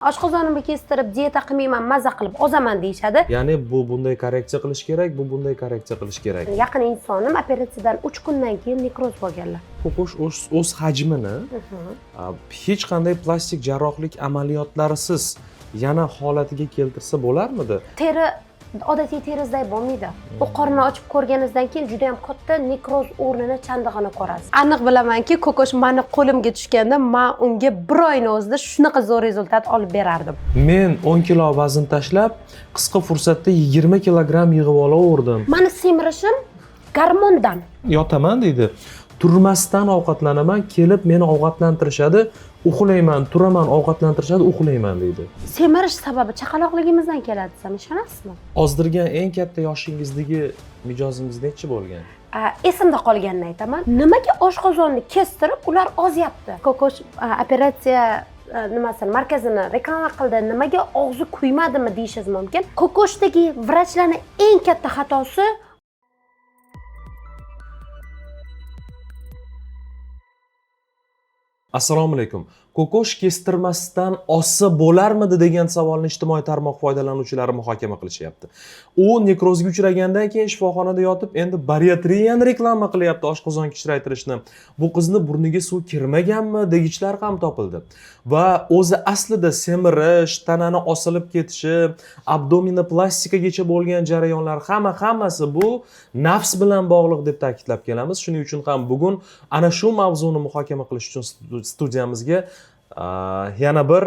Oshqozonimni kestirib dieta qilmayman, maza qilib ozaman deyishadi. Ya'ni bu bunday korreksiya qilish kerak, bu bunday korreksiya qilish kerak. Yaqin insonim operatsiyadan 3 kundan keyin nekroz bo'lganlar. Ko'kosh o'z hajmini hech qanday plastik jarrohlik amaliyotlarisiz yana holatiga keltirsa bo'larmidi? Teri odatiy terizday bo'lmaydi. U qorni ochib ko'rganingizdan keyin juda ham katta nekroz o'rnini, chandig'ini ko'rasiz. Aniq bilamanki, ko'kosh mani qo'limga tushganda man unga bir oyni o'zida shunaqa zo'r rezultat olib berardim. Men 10 kilo vazn tashlab, qisqa fursatda 20 kilogramm yig'ib olaverdim. Mani semirishim gormondan. Yotaman deydi. Turmasdan ovqatlanaman, kelib meni ovqatlantirishadi, uxlayman, turaman, ovqatlantirishadi, uxlayman deydi. Semirish sababi chaqaloqligimizdan keladi desam ishonasizmi? Ozdirgan eng katta yoshingizdagi mijozingiz nechi bo'lgan? Esimda qolganini aytaman. Nimaga oshqozonni kestirib ular ozyapti? Ko'kosh operatsiya nimasini markazini reklama qildi, nimaga og'zi kuymadimi deyishingiz mumkin. Kokoshdagi vrachlarning eng katta xatosi. Assalomu alaykum. Ko'kosh kestirmasdan ozsa bo'larmidi degan savolni ijtimoiy tarmoq foydalanuvchilari muhokama qilishyapti. U nekrozga uchragandan keyin shifoxonada yotib, endi bariatriyani reklama qilyapti, oshqozon kichraytirishni. Bu qizni burniga suv kirmaganmi degichlar ham topildi. Va o'zi aslida semirish, tanani osilib ketishi, abdominoplastikagacha bo'lgan jarayonlar hammasi bu nafs bilan bog'liq deb ta'kidlab kelamiz. Shuning uchun ham bugun ana shu mavzuni muhokama qilish uchun studiyamizga yana bir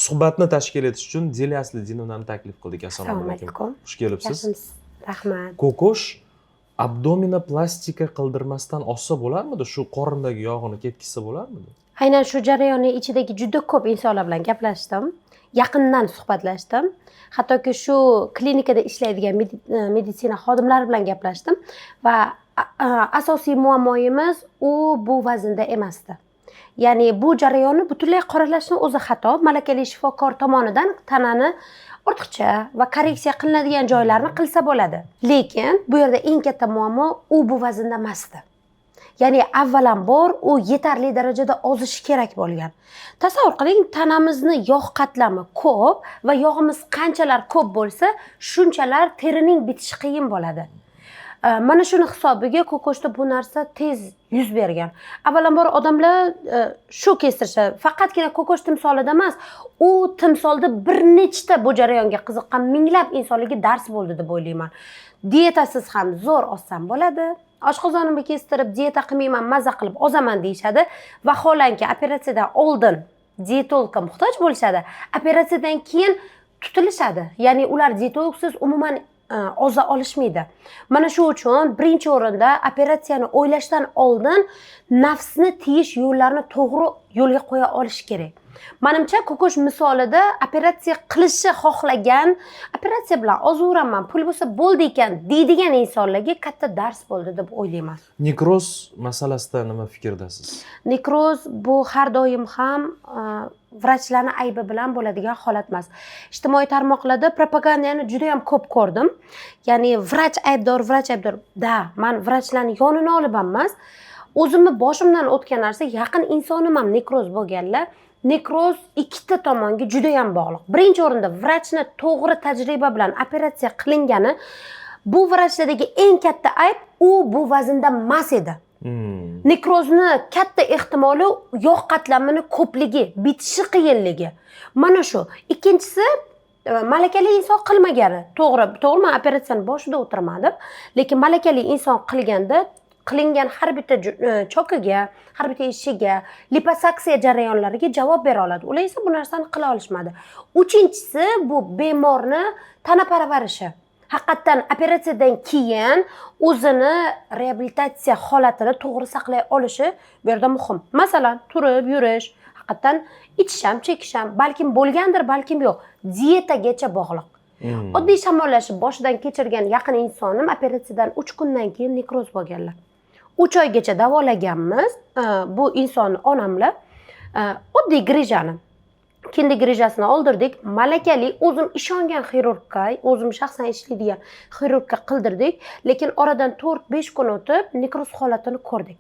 suhbatni tashkil etish uchun Dilya Aslidinovnani taklif qildik. Assalomu alaykum. Xush kelibsiz. Rahmat. Ko'kosh abdominoplastika qildirmasdan ozsa bo'larmidi? Shu qorindagi yog'ini ketkizsa bo'larmidi? Aynan shu jarayonning ichidagi juda ko'p insonlar bilan gaplashdim. Yaqindan suhbatlashdim. Hattoki shu klinikada ishlaydigan meditsina xodimlari bilan gaplashdim va asosiy muammoyimiz u bu vaznda emasdi. Ya'ni bu jarayonni butunlay qoralashni o'zi xato. Malakali shifokor tomonidan tanani ortiqcha va korreksiya qilinadigan joylarni qilsa bo'ladi. Lekin bu yerda eng katta muammo u bu vaznda emasdi. Ya'ni avvalambor u yetarli darajada ozishi kerak bo'lgan. Tasavvur qiling, tanamizni yog' qatlami ko'p va yog'imiz qanchalar ko'p bo'lsa, shunchalar terining bitishi qiyin bo'ladi. Mana shuni hisobiga ko'koshda bu narsa tez yuz bergan. Avvalambor odamlar shu kestirishadi. Faqatgina ko'kosh timsolida emas, u timsolda bir nechta bu jarayonga qiziqqan minglab insonlarga dars bo'ldi deb o'ylayman. Dietasiz ham zo'r ozsam bo'ladi. Oshqozonimni kestirib dieta qilmayman, maza qilib ozaman deyishadi. Vaholanki operatsiyadan oldin dietologga muhtoj bo'lishadi, operatsiyadan keyin tutilishadi. Ya'ni ular dietologsiz umuman oza olishmaydi. Mana shu uchun birinchi o'rinda operatsiyani o'ylashdan oldin nafsni tiyish yo'llarini to'g'ri yo'lga qo'ya olish kerak. Manimcha ko'kosh misolida operatsiya qilishni xohlagan, operatsiya bilan ozuraman, pul bo'lsa bo'ldi ekan deydigan insonlarga katta dars bo'ldi deb o'ylayman. Nekroz masalasida nima fikrdasiz? Nekroz bu har doim ham vrachlarning aybi bilan bo'ladigan holat emas. Ijtimoiy tarmoqlarda propagandani juda ham ko'p ko'rdim. Ya'ni vrach aybdor, vrach aybdor. Da, men vrachlarning yonini olib ham emas, o'zimni boshimdan o'tgan narsa, yaqin insonim ham nekroz bo'lganlar. Nekroz ikkita tomonga juda ham bog'liq. Birinchi o'rinda vrachni to'g'ri tajriba bilan operatsiya qilingani, bu vrachlardagi eng katta ayb u bu vaznda emas edi. Nekrozni katta ehtimoli yog' qatlamini ko'pligi, bitishi qiyinligi. Mana shu. Ikkinchisi malakali inson qilmagani. To'g'ri, to'g'ri, men operatsiyani boshida o'tirmadim, lekin malakali inson qilganda qilingan har bitta chokiga, har bitta eshiga, liposaksiya jarayonlariga javob bera oladi. Ular esa bu narsani qila olishmadi. Uchinchisi bu bemorni tana parvarishi. Haqiqatdan operatsiyadan keyin o'zini reabilitatsiya holatini to'g'ri saqlay olishi bu yerda muhim. Masalan, turib yurish, haqiqatdan ichish ham, chekish ham, balkim bo'lgandir, balkim yo'q. Dietagacha bog'liq. Oddiy shamollashib boshidan kechirgan yaqin insonim operatsiyadan 3 kundan keyin nekroz bo'lganlar. 3 oygacha davolaganmiz. Bu insonni onamlar oddiy grijani, kindik grijasini oldirdik. Malakali, o'zim ishongan xirurgga, o'zim shaxsan ishlaydigan xirurgga qildirdik, lekin oradan 4-5 kun o'tib nekroz holatini ko'rdik.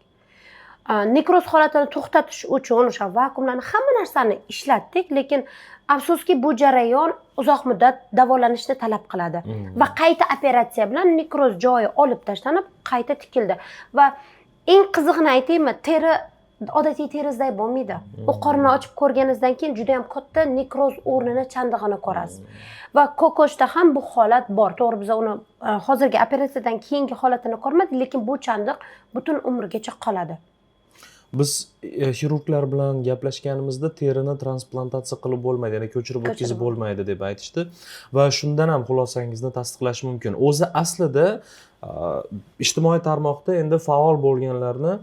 Nekroz holatini to'xtatish uchun o'sha vakuumlarni, hamma narsani ishlatdik, lekin afsuski, bu jarayon uzoq muddat davolanishni talab qiladi va qayta operatsiya bilan nekroz joyi olib tashlanib, qayta tikildi. Va eng qizig'ini aytaymi, teri odatiy terizday bo'lmaydi. U qorni ochib ko'rganingizdan keyin juda yam katta nekroz o'rnini, chandig'ini ko'rasiz. Va kokoshda ham bu holat bor. To'g'ri, biz uni hozirgi operatsiyadan keyingi holatini ko'rmadik, lekin bu chandiq butun umrgacha qoladi. Biz xirurglar bilan gaplashganimizda terini transplantatsiya qilib bo'lmaydi, ya'ni ko'chirib o'tkazib Ko'chirib. bo'lmaydi deb aytishdi va shundan ham xulosangizni tasdiqlash mumkin. O'zi aslida ijtimoiy tarmoqda endi faol bo'lganlarni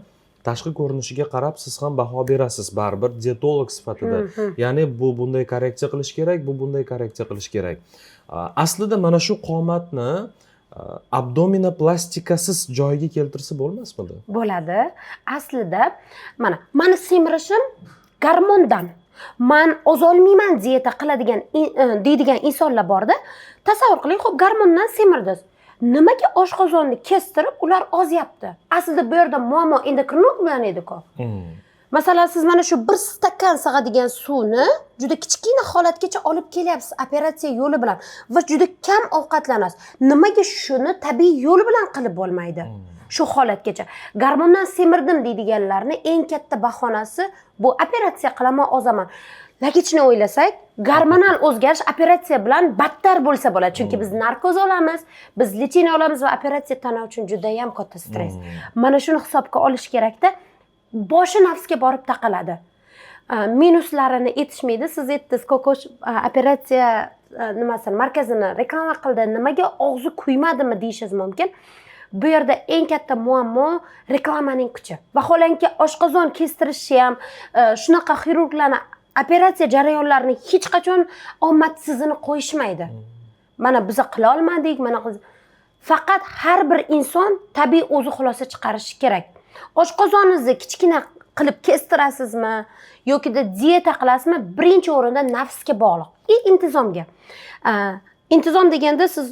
tashqi ko'rinishiga qarab siz ham baho berasiz baribir dietolog sifatida. Ya'ni bu bunday korreksiya qilish kerak, bu bunday korreksiya qilish kerak. Aslida mana shu qomatni abdominoplastikasiz joyiga keltirsa bo'lmasmidi? Bo'ladi. Aslida mana mani semirishim gormondan, man ozolmayman, dieta qiladigan deydigan insonlar borda. Tasavvur qiling, ho'p, gormondan semirdingiz, nimaga oshqozonni kestirib ular ozyapti? Aslida bu yerda muammo endokrinolog bilan ediku. Masalan, siz mana shu bir stakan sig'adigan suvni juda kichkina holatgacha olib kelyapsiz operatsiya yo'li bilan va juda kam ovqatlanasiz. Nimaga shuni tabiiy yo'l bilan qilib bo'lmaydi shu holatgacha? Gormondan semirdim deydiganlarni eng katta bahonasi bu: operatsiya qilaman, ozaman. Логично o'ylasak, gormonal o'zgarish operatsiya bilan battar bo'lsa bo'ladi, chunki biz narkoz olamiz, biz лечение olamiz va operatsiya tana uchun judayam katta stress. Mana shuni hisobga olish kerakda, boshi nafsga borib taqaladi. Minuslarini aytishmaydi. Siz aytdingiz, kokosh operatsiya nimasini, markazini reklama qildi, nimaga og'zi kuymadimi deyishingiz mumkin. Bu yerda eng katta muammo reklamaning kuchi. Vaholanki oshqozon kestirishni ham shunaqa xirurglarni operatsiya jarayonlarini hech qachon omadsizini qo'yishmaydi. Mana biza qilolmadik, mana faqat har bir inson tabiiy o'zi xulosa chiqarishi kerak. Oshqozoningizni kichkina qilib kestirasizmi yokida dieta qilasizmi, birinchi o'rinda nafsga bog'liq и intizomga. Intizom deganda siz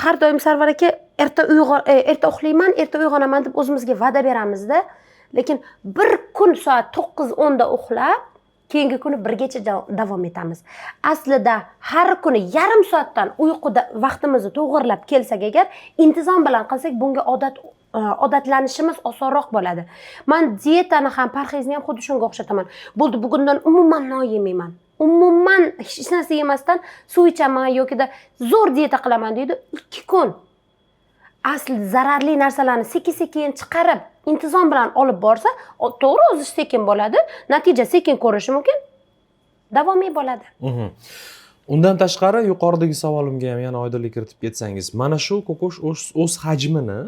har doim, Sarvar aka, erta uyg'on, erta uxlayman, erta uyg'onaman deb o'zimizga va'da beramizda, lekin bir kun soat 9-10da uxlab, keyingi kuni 1gacha davom etamiz. Aslida har kuni yarim soatdan uyquda vaqtimizni to'g'irlab kelsak, agar intizom bilan qilsak, bunga odatlanishimiz osonroq bo'ladi. Man dietani ham, parhezni ham xuddi shunga o'xshataman. Bo'ldi, bugundan umuman non yemayman, umuman hech narsa yemasdan suv ichaman yokida zo'r dieta qilaman deydi. 2 kun asli zararli narsalarni sekin sekin chiqarib, intizom bilan olib borsa, to'g'ri, o'zish sekin bo'ladi, natija sekin ko'rishi mumkin, davomiy bo'ladi. Undan tashqari, yuqoridagi savolimga ham yana oydinlik kiritib ketsangiz, mana shu kokosh o'z hajmini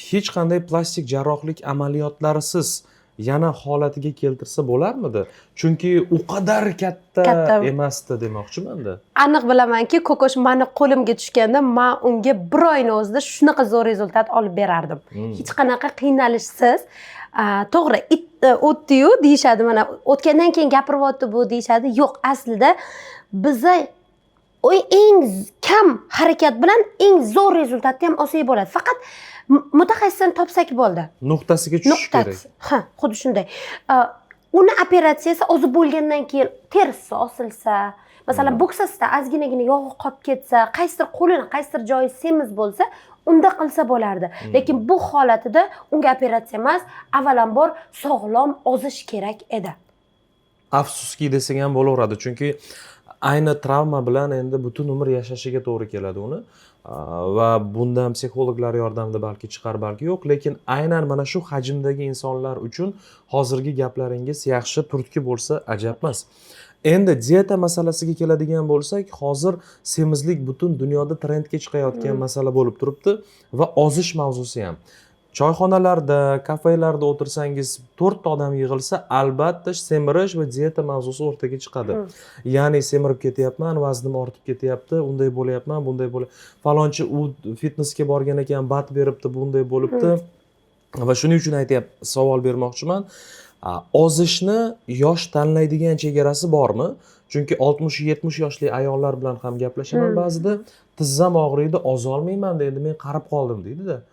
hech qanday plastik jarrohlik amaliyotlarisiz yana holatiga keltirsa bo'larmidi? Chunki u qadar katta, Katta. emasdi demoqchimanda. Aniq bilamanki, kokosh mani qo'limga tushganda, man unga bir oyni o'zida shunaqa zo'r rezultat olib berardim, hech qanaqa qiynalishsiz. To'g'ri, o'tdiyu deyishadi, mana o'tgandan keyin gapiryapti bu deyishadi. Yo'q, aslida biza eng kam harakat bilan eng zo'r rezultatni ham olsak bo'ladi, faqat mutaxassisini topsak bo'ldi. Nuqtasiga tushish kerak. Nuqtasi, ha, xuddi shunday. Uni operatsiyasi ozib bo'lgandan keyin terisi osilsa, masalan, bo'ksasida ozginagina yog'i qolib ketsa, qaysidir qo'lini qaysidir joyi semiz bo'lsa, unda qilsa bo'lardi. Lekin bu holatida unga operatsiya emas, avvalambor sog'lom ozish kerak edi. Afsuski desak ham bo'laveradi, chunki ayni travma bilan endi butun umr yashashiga to'g'ri keladi uni. Va bundan psixologlar yordamida balki chiqar, balki yo'q, lekin aynan mana shu hajmdagi insonlar uchun hozirgi gaplaringiz yaxshi turtki bo'lsa ajab emas. Endi dieta masalasiga keladigan bo'lsak, hozir semizlik butun dunyoda trendga chiqayotgan masala bo'lib turibdi va ozish mavzusi ham. Choyxonalarda, kafelarda o'tirsangiz, to'rtta odam yig'ilsa, albatta semirish va dieta mavzusi o'rtaga chiqadi. Ya'ni semirib ketyapman, vaznim ortib ketyapti, unday bo'lyapman, bunday bo'ly, falonchi u fitnesga borgan ekan, БАД beribdi, bunday bo'libdi. Va shuning uchun aytyapti, savol bermoqchiman. Ozishni yosh tanlaydigan chegarasi bormi? Chunki 60-70 yoshli ayollar bilan ham gaplashaman ba'zida. Tizzam og'riydi, ozolmayman, endi men qarib qoldim, deydida.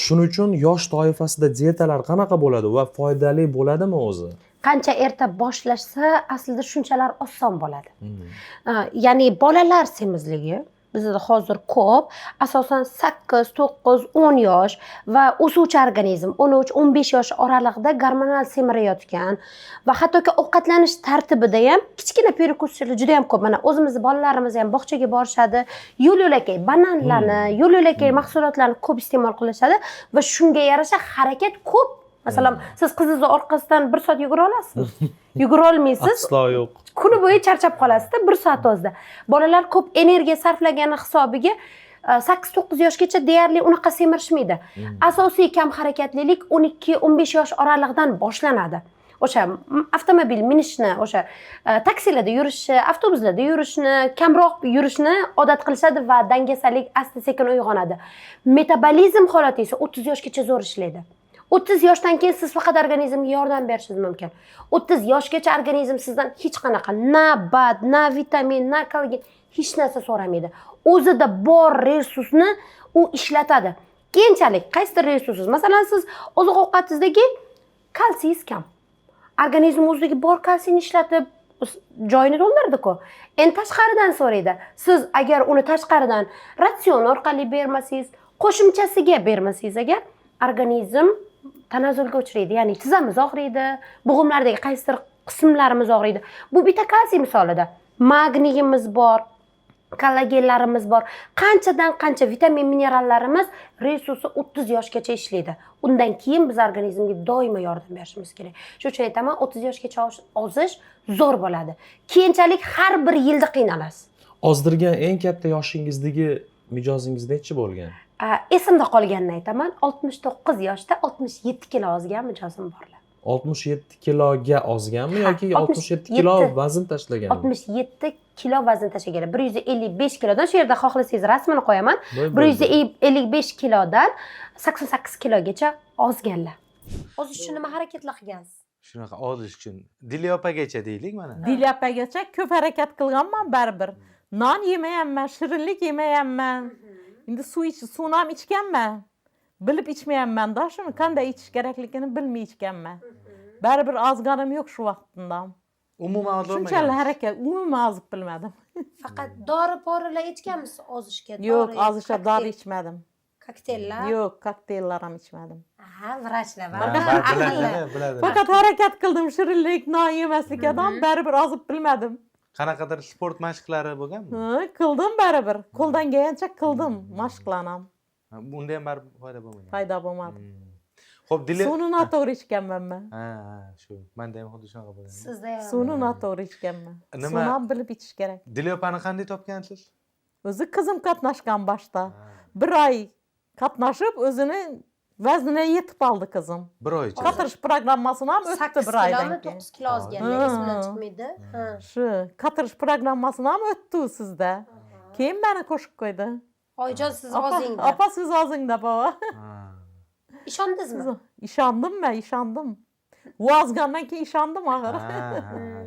Shuning uchun yosh toifasida dietalar qanaqa bo'ladi va foydali bo'ladimi o'zi? Qancha erta boshlashsa, aslida shunchalar oson bo'ladi. Ya'ni bolalar semizligi bizda hozir ko'p, asosan 8, 9, 10 yosh va o'suvchi organizm 13, 15 yosh oralig'ida gormonal semirayotgan va hattoki ovqatlanish tartibida ham kichkina перекус chilar juda yam ko'p. Mana o'zimizni bolalarimiz ham bog'chaga borishadi, yo'l yo'lakay bananlarni, yo'l yo'lakay mahsulotlarni ko'p iste'mol qilishadi va shunga yarasha harakat ko'p. Masalan, siz qizingizni orqasidan bir soat yugura olasizmi? Yugura olmaysiz. Aslo yo'q. Kuni bo'yi charchab qolasizda bir soat o'zida. Bolalar ko'p energiya sarflagani hisobiga 8-9 yoshgacha deyarli unaqa semirishmaydi. Asosiy kam harakatlilik 12-15 yosh oralig'idan boshlanadi. O'sha avtomobil minishni, o'sha taksilarda yurishni, avtobuslarda yurishni, kamroq yurishni odat qilishadi va dangasalik asta sekin uyg'onadi. Metabolizm holati esa 30 yoshgacha zo'r ishlaydi. 30 yoshdan keyin siz faqat organizmga yordam berishingiz mumkin. 30 yoshgacha organizm sizdan hech qanaqa na БАД, na vitamin, na kollagen, hech narsa so'ramaydi. O'zida bor resursni u ishlatadi. Keyinchalik qaysidir resursiz, masalan, siz oziq ovqatingizdagi kalsiyingiz kam. Organizm o'zidagi bor kalsiyni ishlatib joyini to'ldirdi-ku. Endi tashqaridan so'raydi. Siz agar uni tashqaridan ratsion orqali bermasangiz, qo'shimchasiga bermasangiz agar, organizm tanazzulga uchraydi. Ya'ni tizzamiz og'riydi, bo'g'imlardagi qaysidir qismlarimiz og'riydi. Bu bitta kalsiy misolida. Magniyimiz bor, kollagenlarimiz bor. Qanchadan qancha vitamin, minerallarimiz resursi 30 yoshgacha ishlaydi. Undan keyin biz organizmga doimo yordam berishimiz kerak. Shuning uchun aytaman, 30 yoshgacha ozish zo'r bo'ladi. Keyinchalik har bir yilda qiynalasiz. Ozdirgan eng katta yoshingizdagi mijozingiz nechi bo'lgan? Esimda qolganini aytaman, 69 yoshda 67 kilo ozgan mijozim borlar. 67 kiloga ozganmi Ha, yoki 67 kilo 67. vazn tashlaganmi? 67 kilo vazn tashlaganlar. 155 kilodan, shu yerda xohlasangiz rasmini qo'yaman. Voy, 155 kilodan 88 kilogacha ozganlar. Ozish uchun nima harakatlar qilgansiz? Shunaqa ozish uchun Dilya opagacha deylik mana. Dilya opagacha ko'p harakat qilganman baribir. Non yemayapman, shirinlik yemayapman. Endi suv ich, suvni ham ichganman. Bilib ichmayapman-da shuni, qanday ichish kerakligini bilmay ichganman. Baribir ozganim yo'q shu vaqtimda. Umuman Shunchalik ozolmagan. Harakat, umuman ozib bilmadim. Faqat dori porilar ichganmisiz ozishga? Yo'q, ozishga dori ichmadim. Kokteyllar? Yo'q, kokteyllar ham ichmadim. Ha, vrachlar Ha, va biladi, biladi. Faqat harakat qildim, shirinlik, non yemaslikdan baribir ozib bilmadim. Qanaqadir sport mashqlari bo'lganmi? Ha, qildim baribir. Qo'ldan kelgancha qildim mashqlarni. Ha, unda ham baribir foyda bo'lmagan. Foyda bo'lmadi. Xo'p, Dilya. Suvni noto'g'ri ichganman men. Ha, shu. Menda ham xuddi shunaqa bo'lgan. Sizda ham. Suvni noto'g'ri ichganman. Nima- Suvni ham bilib ichish kerak. Dilya opani qanday topgansiz? O'zi qizim qatnashgan boshda. Bir oy qatnashib, o'zini vaznine yetib oldi qizim. Bir oy ichida. Qatirish programmasini ham o'tdi 8 bir oydan kilomi, keyin. 9 kilo ozganlar, esimdan chiqmaydi. Ha. Shu qatirish programmasini ham o'tdi u sizda. Keyin meni qo'shib qo'ydi. Oyijon, siz Opa, ozing deb. Opa, siz ozing deb, baba. Ha. Ishondingizmi? Ishondim men, ishondim. U ozgandan keyin ishondim axir. Ha,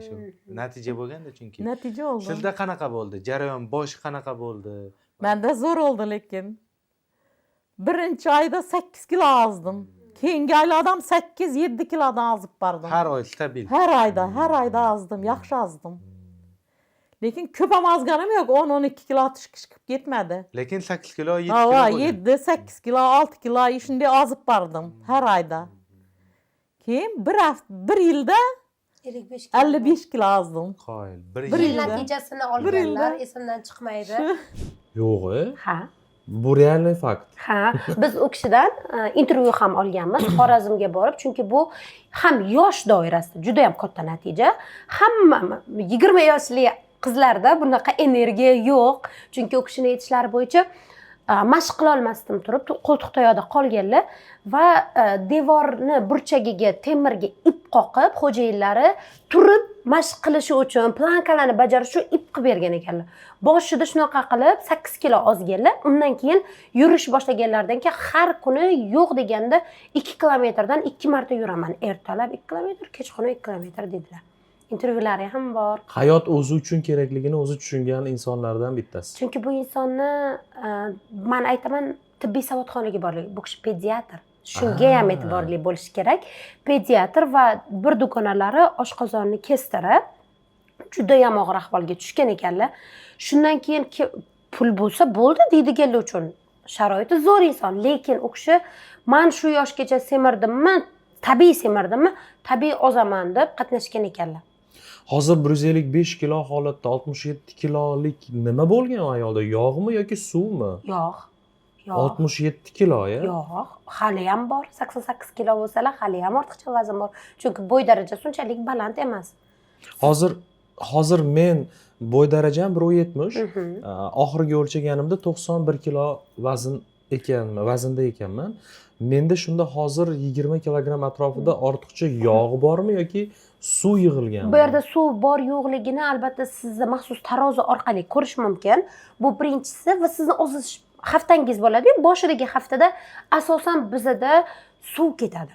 shu natija bo'lganda chunki. Natija oldi. Sizda qanaqa bo'ldi? Jarayon boshi qanaqa bo'ldi? Menda zo'r oldi lekin. Birinchi oyda 8 kilo ozdim. Keyingi oylarda 8-7 kilodan ozib bordim. Har oy stabil. Har oyda, har oyda ozdim, yaxshi ozdim. Lekin ko'p ham ozganim yo'q, 10-12 kilo tushib ketmadi. Lekin 8 kilo, 7 kilo Ava, bo'lgan. 7, 8 kilo, 6 kilo shunday ozib bordim har oyda. Keyin bir hafta, bir yilda 55 kilo. 55 kilo ozdim. Qoyil. Bir Bir Bir yil. yil yilda. natijasini Bir yilda. olganlar esimdan chiqmaydi. Yo'q, e? Ha. Bu реальный fakt. Ha, biz u kishidan intervyu ham olganmiz Xorazmga borib, chunki bu ham yosh doirasida juda ham katta natija. Hamma 20 yoshli qizlarda bunaqa energiya yo'q. Chunki u kishini aytishlari bo'yicha mashq qilolmasdim turib, qo'ltiqtayoqda qolganlar va devorni burchagiga temirga ip qoqib, xo'jayinlari turib mashq qilishi uchun, plankalarni bajarish uchun ip qilib bergan ekanlar. Boshida shunaqa qilib 8 kilo ozganlar, undan keyin yurish boshlaganlaridan keyin har kuni yo'q deganda 2 kilometrdan 2 marta yuraman. Ertalab 2 kilometr, kechqurun 2 kilometr dedilar. Intervyulari ham bor. Hayot o'zi uchun kerakligini o'zi tushungan insonlardan bittasi. Chunki bu insonni, man aytaman, Tibbiy savodxonligi borligi. Bu kishi pediatr, shunga ham e'tiborli bo'lish kerak. Pediatr va bir dugonalari oshqozonni kestirib, judayam og'ir ahvolga tushgan ekanlar. Shundan keyin pul bo'lsa bo'ldi deydiganlar uchun sharoiti zo'r inson, lekin u kishi man shu yoshgacha semirdimmi, tabiiy semirdimmi, tabiiy ozaman deb qatnashgan ekanlar. Hozir 155 kilo holatda 67 kilolik nima bo'lgan u ayolda? Yog'mi yoki suvmi? Yog', yog'. 67 kilo, ya? Yo'q, haliyam bor. 88 kilo bo'lsalar, haliyam ortiqcha vazn bor, chunki bo'y darajasi unchalik baland emas. Hozir men bo'y darajam 1,70. Oxirgi o'lchaganimda 91 kilo vazn ekanman, vaznda ekanman. Menda shunda hozir 20 kilogramm atrofida ortiqcha yog' bormi yoki suv yig'ilganmi? Bu yerda suv bor yo'qligini albatta sizni maxsus tarozi orqali ko'rish mumkin. Bu birinchisi. Va sizni o'ziz haftangiz bo'ladiyu, boshidagi haftada asosan bizada suv ketadi.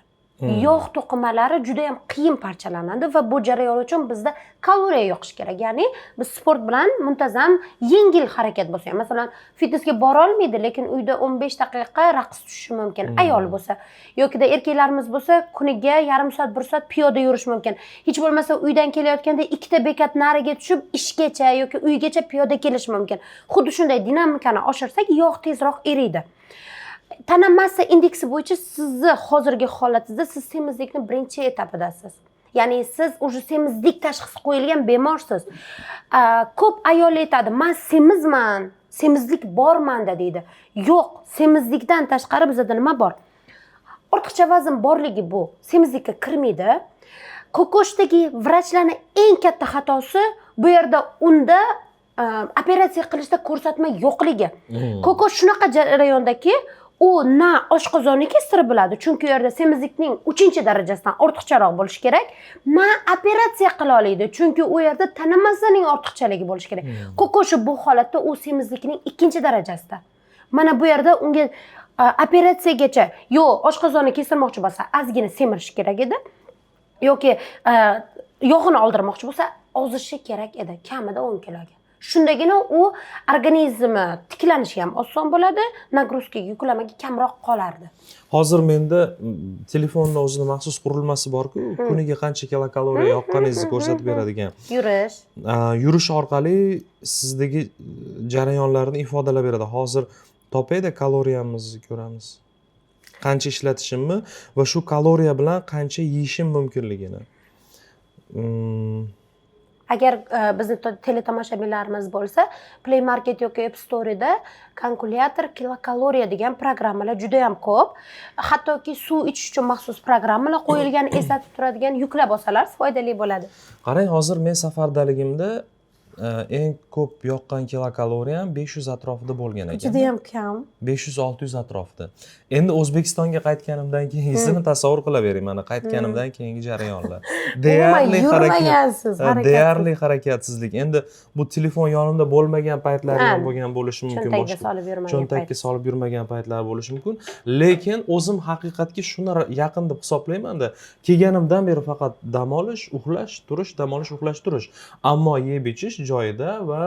Yog' to'qimalari juda yam qiyin parchalanadi va bu jarayon uchun bizda kaloriya yoqish kerak. Ya'ni biz sport bilan muntazam yengil harakat bo'lsa ham, masalan, fitnesga borolmaydi, lekin uyda 15 daqiqa raqs tushishi mumkin ayol bo'lsa, yokida erkaklarimiz bo'lsa kuniga yarim soat, bir soat piyoda yurish mumkin. Hech bo'lmasa uydan kelayotganda ikkita bekat nariga tushib, ishgacha yoki uygacha piyoda kelish mumkin. Xuddi shunday dinamikani oshirsak, yog' tezroq eriydi. Tana massa indeksi bo'yicha sizni hozirgi holatingizda siz semizlikni birinchi etapidasiz, ya'ni siz уже semizlik tashxisi qo'yilgan bemorsiz. Ko'p ayol aytadi, man semizman, semizlik bor manda deydi. Yo'q, semizlikdan tashqari bizada nima bor? Ortiqcha vazn borligi bu semizlikka kirmaydi. Kokoshdagi vrachlarni eng katta xatosi bu yerda unda operatsiya qilishda ko'rsatma yo'qligi. Kokosh shunaqa jarayondaki, u na oshqozonni kestirib biladi, chunki u yerda semizlikning uchinchi darajasidan ortiqcharoq bo'lishi kerak, na operatsiya qila oladi, chunki u yerda tana massaning ortiqchaligi bo'lishi kerak. Kokoshi bu holatda u semizlikning ikkinchi darajasida. Mana bu yerda unga operatsiyagacha yo oshqozonni kestirmoqchi bo'lsa, ozgina semirishi kerak edi yoki yog'ini oldirmoqchi bo'lsa, ozishi kerak edi kamida 10 kiloga. Shundagina u organizmi tiklanishi ham oson bo'ladi, нагрузка ga, yuklamaga kamroq qolardi. Hozir menda telefonni o'zini maxsus qurilmasi borku, kuniga qancha kilokaloriya yoqqaningizni ko'rsatib beradigan. Yurish. Yurish orqali sizdagi jarayonlarni ifodalab beradi. Hozir topayda, kaloriyamizni ko'ramiz, qancha ishlatishimni va shu kaloriya bilan qancha yeyishim mumkinligini. Agar bizni teletomoshabinlarimiz bo'lsa, Play Market yoki App Store'da kalkulyator kilokaloriya degan programmalar juda yam ko'p. Hattoki suv ichish uchun maxsus programmalar qo'yilgan, eslatib turadigan, yuklab olsalar foydali bo'ladi. Qarang, hozir men safardaligimda eng ko'p yoqqan kilokaloriyam 500 atrofida bo'lgan ekan. Judayam kam. 500-600 atrofida. Endi O'zbekistonga qaytganimdan keyingisini tasavvur qilavering, mana qaytganimdan keyingi jarayonlar. Umuman Deyarli harakat yurmagansiz, harakatsiz. Deyarli harakatsizlik. Endi bu telefon yonimda bo'lmagan paytlari ham bo'lgan bo'lishi mumkin. Cho'ntakka Boshqa solib yurmagan cho'ntakka payt. solib yurmagan paytlar bo'lishi mumkin. Lekin o'zim haqiqatga shuni yaqin deb hisoblaymanda, kelganimdan beri faqat dam olish, uxlash, turish, dam olish, uxlash, turish. Ammo yeb ichish joyida va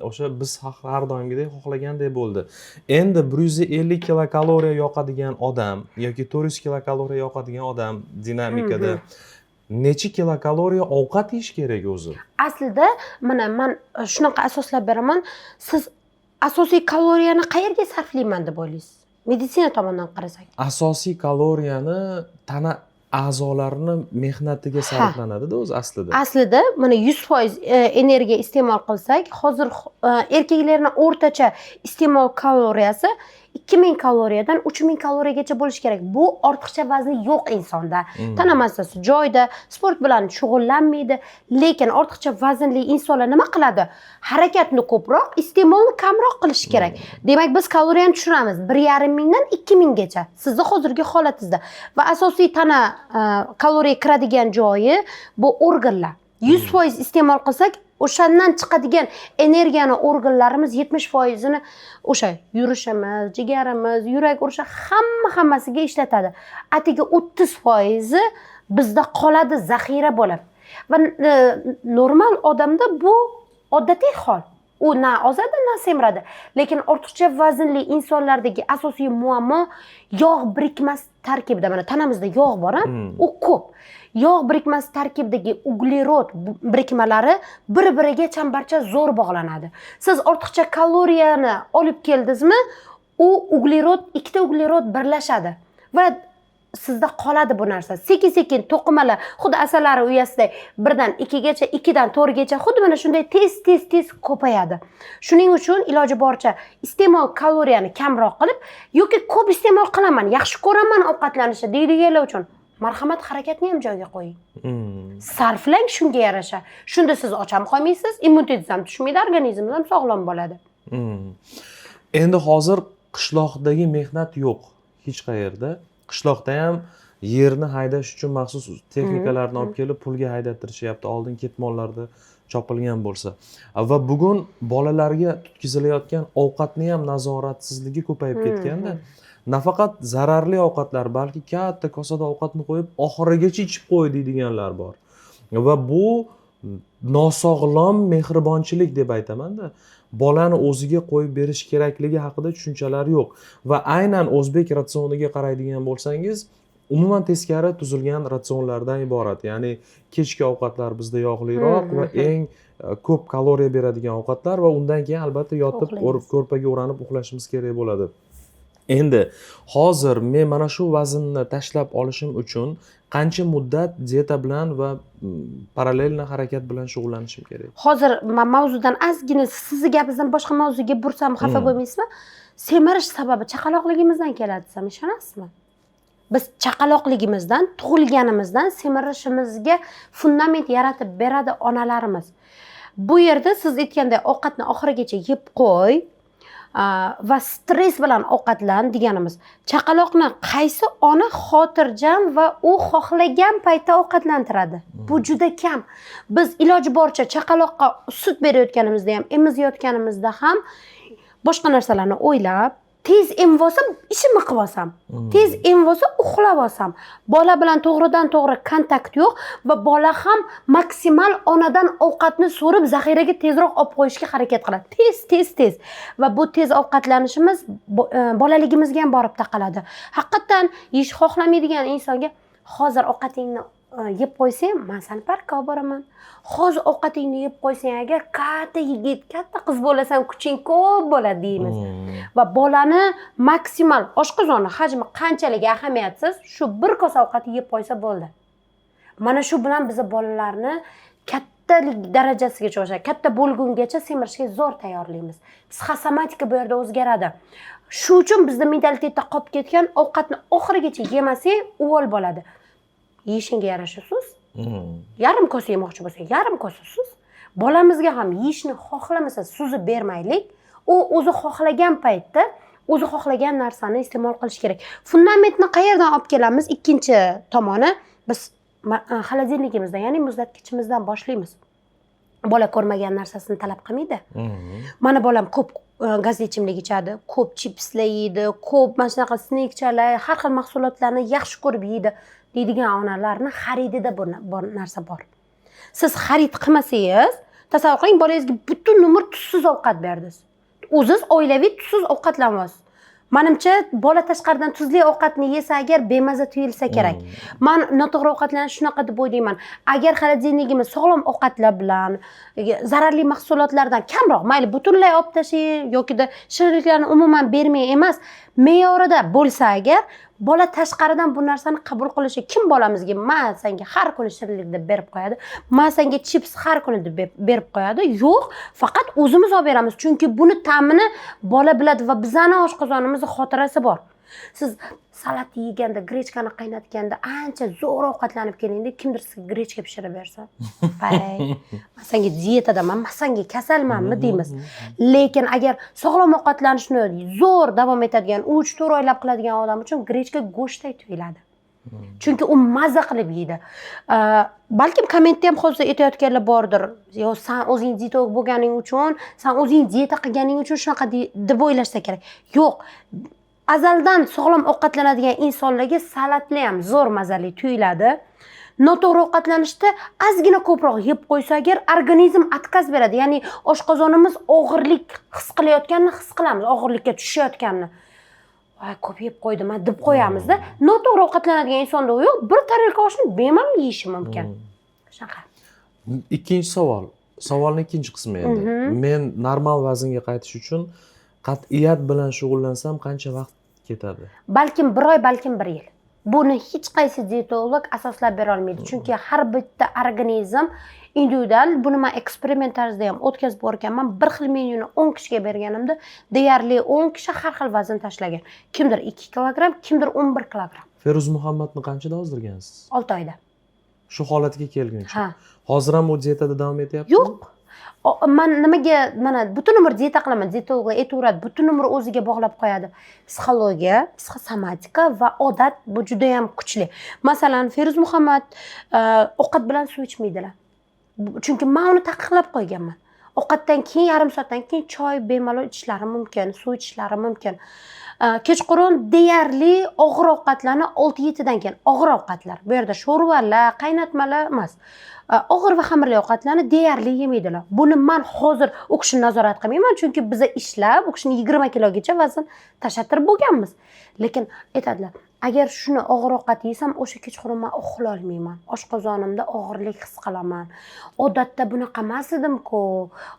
o'sha biz har doimgidek xohlagandek bo'ldi. Endi 150 kilokaloriya yoqadigan odam yoki 400 kilokaloriya yoqadigan odam dinamikada necha kilokaloriya ovqat yeyish kerak o'zi? Aslida mana man shunaqa asoslab beraman. Siz asosiy kaloriyani qayerga sarflayman deb o'ylaysiz, meditsina tomonidan qarasak? Asosiy kaloriyani tana a'zolarini mehnatiga sarflanadida o'zi aslida. Aslida mana 100% energiya iste'mol qilsak, hozir erkaklarni o'rtacha iste'mol kaloriyasi 2000 kaloriyadan 3000 kaloriyagacha bo'lishi kerak. Bu ortiqcha vazni yo'q insonda, tana massasi joyida, sport bilan shug'ullanmaydi. Lekin ortiqcha vaznli insonlar nima qiladi? Harakatni ko'proq, iste'molni kamroq qilishi kerak. Demak, biz kaloriyani tushiramiz 1500dan 2000gacha sizni hozirgi holatingizda. Va asosiy tana kaloriya kiradigan joyi bu organlar. 100% iste'mol qilsak, o'shandan chiqadigan energiyani organlarimiz 70%ini o'sha yurishimiz, jigarimiz, yurak urishi, hamma hammasiga ishlatadi. Atigi 30%i bizda qoladi zaxira bo'lib. Va normal odamda bu odatiy hol. U na ozadi, na semiradi. Lekin ortiqcha vaznli insonlardagi asosiy muammo yog' birikmasi tarkibida. Mana tanamizda yog' bor, a? U ko'p. Yog' birikmasi tarkibidagi uglerod birikmalari bir biriga chambarchas zo'r bog'lanadi. Siz ortiqcha kaloriyani olib keldingizmi, u uglerod, ikkita uglerod birlashadi va sizda qoladi bu narsa. Sekin sekin to'qimalar xuddi asalari uyasiday birdan ikkigacha, ikkidan to'rtgacha, xuddi mana shunday tez tez tez ko'payadi. Shuning uchun iloji boricha iste'mol kaloriyani kamroq qilib yoki ko'p iste'mol qilaman, yaxshi ko'raman ovqatlanishni deydiganlar uchun marhamat, harakatni ham joyiga qo'ying. Sarflang shunga yarasha. Shunda siz och ham qolmaysiz, immunitetingiz ham tushmaydi, organizmingiz ham sog'lom bo'ladi. Endi hozir qishloqdagi mehnat yo'q hech qayerda. Qishloqda ham yerni haydash uchun maxsus texnikalarni olib kelib pulga haydattirishyapti, oldin ketmonlarda chopilgan bo'lsa. Va bugun bolalarga tutqizilayotgan ovqatni ham nazoratsizligi ko'payib ketganda, nafaqat zararli ovqatlar, balki katta kosada ovqatni qo'yib, oxirigacha ichib qo'y deydiganlar bor. Va bu nosog'lom mehribonchilik deb aytamanda. Bolani o'ziga qo'yib berish kerakligi haqida tushunchalar yo'q. Va aynan o'zbek ratsioniga qaraydigan bo'lsangiz, umuman teskari tuzilgan ratsionlardan iborat. Ya'ni kechki ovqatlar bizda yog'liroq va eng ko'p kaloriya beradigan ovqatlar va undan keyin albatta yotib Uxlaymiz. Ko'rpaga o'ranib uxlashimiz kerak bo'ladi. Endi hozir men mana shu vaznni tashlab olishim uchun qancha muddat dieta bilan va параллельно harakat bilan shug'ullanishim kerak? Hozir man mavzudan ozgina, sizni gapingizdan boshqa mavzuga bursam, xafa bo'lmaysizmi? Semirish sababi chaqaloqligimizdan keladi desam, ishonasizmi? Biz chaqaloqligimizdan, tug'ilganimizdan semirishimizga fundament yaratib beradi onalarimiz. Bu yerda siz aytganday ovqatni oxirigacha yeb qo'y va stress bilan ovqatlan deganimiz, chaqaloqni qaysi ona xotirjam va u xohlagan paytda ovqatlantiradi? Bu juda kam. Biz iloji boricha chaqaloqqa sut berayotganimizda ham, emizayotganimizda ham boshqa narsalarni o'ylab, tez emib olsam, ishimni qilib olsam, tez emib olsa, uxlab olsam, bola bilan to'g'ridan to'g'ri kontakt yo'q va bola ham maksimal onadan ovqatni so'rib, zaxiraga tezroq olib qo'yishga harakat qiladi, tez tez tez. Va bu tez ovqatlanishimiz bolaligimizga ham borib taqaladi. Haqiqatdan yeyish xohlamaydigan insonga hozir ovqatingni yeb qo'ysang, man sani parkka olib boraman, hozir ovqatingni yeb qo'ysang agar, katta yigit, katta qiz bo'lasan, kuching ko'p bo'ladi deymiz. Va bolani maksimal oshqozoni hajmi qanchalik ahamiyatsiz, shu bir kosa ovqat yeb qo'ysa bo'ldi. Mana shu bilan biza bolalarni kattalik darajasigacha, o'sha katta bo'lgungacha semirishga zo'r tayyorlaymiz. Psixosomatika bu yerda o'zgaradi. Shu uchun bizda mentalitetda qolib ketgan ovqatni oxirigacha yemasang uvol bo'ladi. Yeyishingga yarasha suz. Yarim kosa yemoqchi bo'lsang, yarim kosa suz. Bolamizga ham yeyishni xohlamasa suzib bermaylik. U o'zi xohlagan paytda o'zi xohlagan narsani iste'mol qilish kerak. Fundamentni qayerdan olib kelamiz? Ikkinchi tomoni, biz холодильник imizdan, ya'ni muzlatgichimizdan boshlaymiz. Bola ko'rmagan narsasini talab qilmaydi. Mani bolam ko'p gazli ichimlik ichadi, ko'p chipslar yeydi, ko'p mana shunaqa snekchalar, har xil mahsulotlarni yaxshi ko'rib yeydi deydigan onalarni xaridida bu bor narsa bor. Siz xarid qilmasangiz, tasavvur qiling, bolangizga butun umr tuzsiz ovqat berdingiz, o'ziz oilaviy tuzsiz ovqatlanyapsiz. Manimcha, bola tashqaridan tuzli ovqatni yesa agar, bemaza tuyulsa kerak. Man noto'g'ri ovqatlanish shunaqa deb o'ylayman. Agar холодильник imiz sog'lom ovqatlar bilan, zararli mahsulotlardan kamroq, mayli butunlay olib tashlang yokida shirinliklarni umuman bermang emas, me'yorida bo'lsa agar, bola tashqaridan bu narsani qabul qilishi, kim bolamizga "Ma senga har kuni shirinlik" deb berib qo'yadi, "Ma senga chips har kuni" deb berib qo'yadi? Yo'q, faqat o'zimiz olib beramiz, chunki buni ta'mini bola biladi va bizani oshqozonimizni xotirasi bor. Siz salat yeganda, grechkani qaynatganda ancha zo'r ovqatlanib kelingda, kimdir sizga grechka pishirib bersa, "Vay, man senga dietadaman, man senga kasalmanmi?" deymiz. Lekin agar sog'lom ovqatlanishni zo'r davom etadigan, 3-4 oylab qiladigan odam uchun grechka go'shtday tuyuladi, chunki u maza qilib yeydi. Balkim kommentda ham hozir aytayotganlar bordir: "Yo, san o'zing dietolog bo'lganing uchun, san o'zing dieta qilganing uchun shunaqa" deb o'ylashsa kerak. Yo'q, azaldan sog'lom ovqatlanadigan insonlarga salatlar ham zo'r mazali tuyuladi. Noto'g'ri ovqatlanishda ozgina ko'proq yeb qo'ysa agar, organizm отказ beradi, ya'ni oshqozonimiz og'irlik his qilayotganini his qilamiz, og'irlikka tushayotganini. Voy, ko'p yeb qo'ydim deb qo'yamizda. Noto'g'ri ovqatlanadigan insonda u yo'q, bir tarelka oshni bemalol yeyishi mumkin. Shunaqa. Ikkinchi savol, savolni ikkinchi qismi endi. Men normal vaznga qaytish uchun qat'iyat bilan shug'ullansam, qancha vaqt ketadi? Balkim bir oy, balkim bir yil. Buni hech qaysi dietolog asoslab bera olmaydi, chunki har bitta organizm individual. Buni man eksperiment tarzida ham o'tkazib ko'rganman. Bir xil menyuni 10 kishiga berganimda, deyarli 10 kishi har xil vazn tashlagan: kimdir 2 kilogramm, kimdir 11 kilogramm. Feruz Muhammadni qanchada ozdirgansiz? 6 oyda. Shu holatga kelguncha? Ha. Hozir ham u dietada davom etyaptimi? Yo'q. Man nimaga mana butun umr dieta qilaman, dietologlar aytaveradi, butun umr o'ziga bog'lab qo'yadi. Psixologiya, psixosomatika va odat, bu judayam kuchli. Masalan, Feruz Muhammad ovqat bilan suv ichmaydilar. Chunki man uni taqiqlab qo'yganman. Ovqatdan keyin yarim soatdan keyin choy bemalol ichishlari mumkin, suv ichishlari mumkin. Kechqurun deyarli og'ir ovqatlarni 6-7dan keyin, og'ir ovqatlar, bu yerda sho'rvalar, qaynatmalar emas, og'ir va xamirli ovqatlarni deyarli yemaydilar. Buni man hozir u kishini nazorat qilmayman, chunki biza ishlab u kishini 20 kilogacha vazn tashlattirib bo'lganmiz. Lekin aytadilar, agar shuni og'ir ovqat yesam, o'sha kechqurun man uxlolmayman, oshqozonimda og'irlik his qilaman, odatda bunaqa emas edimku,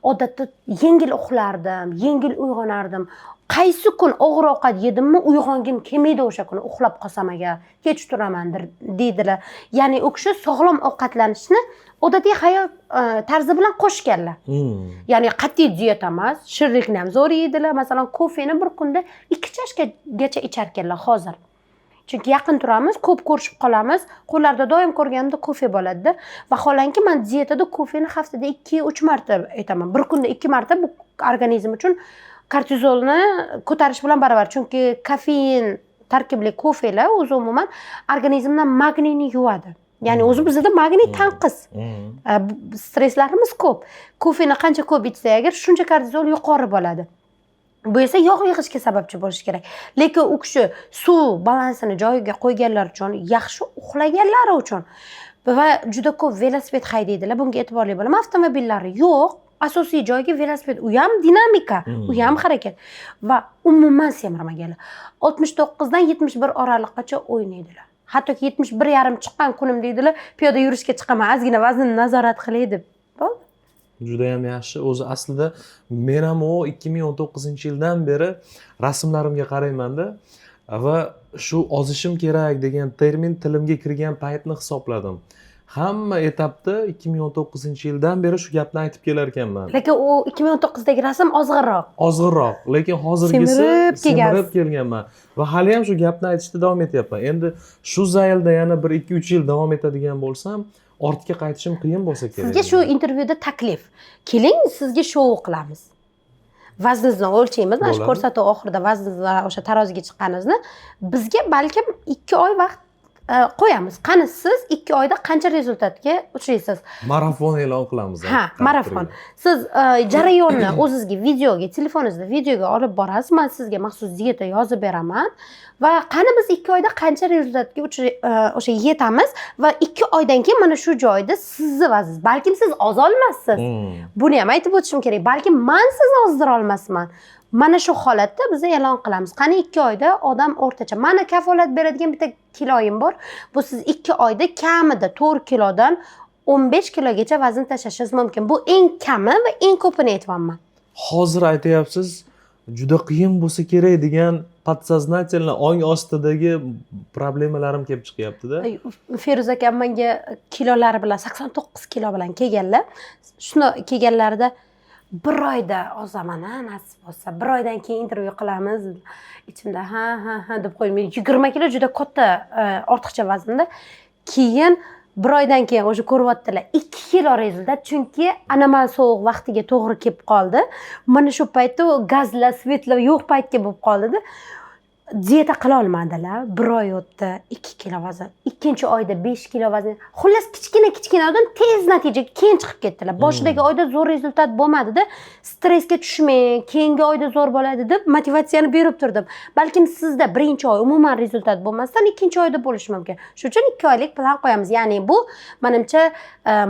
odatda yengil uxlardim, yengil uyg'onardim, qaysi kun og'ir ovqat yedimmi, uyg'ongim kelmaydi, o'sha kuni uxlab qolsam agar, kech turaman deydilar. Ya'ni u kishi sog'lom ovqatlanishni odatiy hayot tarzi bilan qo'shganlar. Ya'ni qat'iy dieta emas, shirinlikni ham zo'r yeydilar. Masalan, kofeni bir kunda ikki chashkagacha ichar ekanlar hozir, chunki yaqin turamiz, ko'p ko'rishib qolamiz, qo'llarida doim ko'rganimda kofe bo'ladida. Vaholanki man dietada kofeni haftada 2-3 marta aytaman. Bir kunda ikki marta bu organizm uchun kortizolni ko'tarish bilan barobar, chunki kofein tarkibli kofelar o'zi umuman organizmdan magniyni yuvadi. Ya'ni o'zi bizada magniy tanqis. Stresslarimiz ko'p. Kofeni qancha ko'p ichsak agar, shuncha kortizol yuqori bo'ladi. Bu esa yog' yig'ishga sababchi bo'lishi kerak. Lekin u kishi suv balansini joyiga qo'yganlari uchun, yaxshi uxlaganlari uchun va juda ko'p velosiped haydaydilar, bunga e'tiborli bo'laman. Avtomobillari yo'q, asosiy joyga velosiped, u ham dinamika, u ham harakat va umuman semirmaganlar. 69dan 71 oraliqqacha o'ynaydilar. Hattoki 71,5 chiqqan kunim deydilar, piyoda yurishga chiqaman, ozgina vaznini nazorat qilay deb. Bo'ldi. Judayam yaxshi. O'zi aslida men ham u 2019-yildan beri rasmlarimga qaraymanda va shu ozishim kerak degan termin tilimga kirgan paytni hisobladim. Hamma etapda 2019-yildan beri shu gapni aytib kelar ekanman. Lekin u 2019dagi rasm ozg'inroq. Ozg'inroq, lekin hozirgisi Semirib kelgansiz. Semirib kelganman va haliyam shu gapni aytishda davom etyapman. Endi shu zaylda yana bir 2-3 yil davom etadigan bo'lsam, ortga qaytishim qiyin bo'lsa kerak. Sizga shu intervyuda taklif. Keling, sizga shou qilamiz. Vazningizni o'lchaymiz, mana shu Bo'ladi. ko'rsatuv oxirida vazningizni o'sha taroziga chiqqaningizni bizga balkim 2 oy vaqt qo'yamiz. Qani, siz 2 oyda qancha результат ga uchraysiz? Marafon e'lon qilamiz. Ha, marafon. Siz jarayonni o'zizga videoga, telefoningizda videoga olib borasiz. Man sizga maxsus dieta yozib beraman va qani, biz 2 oyda qancha результат ga o'sha yetamiz va 2 oydan keyin mana shu joyda sizni vazningiz, balkim siz ozolmassiz. Buni ham aytib o'tishim kerak. Balkim man sizni ozdira olmasman. Mana shu holatda biz e'lon qilamiz. Qani, 2 oyda odam o'rtacha. Mani kafolat beradigan bitta kiloyim bor. Bu siz 2 oyda kamida 4 kilodan 15 kilogacha vazn tashlashingiz mumkin. Bu eng kami va eng ko'pini aytyapman. Hozir aytyapsiz, juda qiyin bo'lsa kerak degan подсознательно, ong ostidagi problemalarim kelib chiqyaptida. Ay, Feruz akam menga kilolari bilan, 89 kilo bilan kelganlar. Shuni kelganlarida bir oyda ozaman, ha, nasib bo'lsa, bir oydan keyin intervyu qilamiz. Ichimda ha ha ha deb qo'ydim. 20 kilo juda katta ortiqcha vaznda. Keyin bir oydan keyin o'sha ko'ryaptilar 2 kilo результат, chunki anomal sovuq vaqtiga to'g'ri kelib qoldi. Mana shu paytda u gazlar, свет lar yo'q paytga bo'lib qoldida. Dieta qilolmadilar. Bir oy o'tdi, 2 kilo vazn, ikkinchi oyda 5 kilo vazn. Xullas, kichkina kichkinadan tez natija keyin chiqib ketdilar. Boshidagi oyda zo'r результат bo'lmadida, stressga tushmang, keyingi oyda zo'r bo'ladi deb motivatsiyani berib turdim. Balkim sizda birinchi oy umuman результат bo'lmasdan, ikkinchi oyda bo'lishi mumkin. Shuning uchun 2 oylik plan qo'yamiz. Ya'ni bu, manimcha,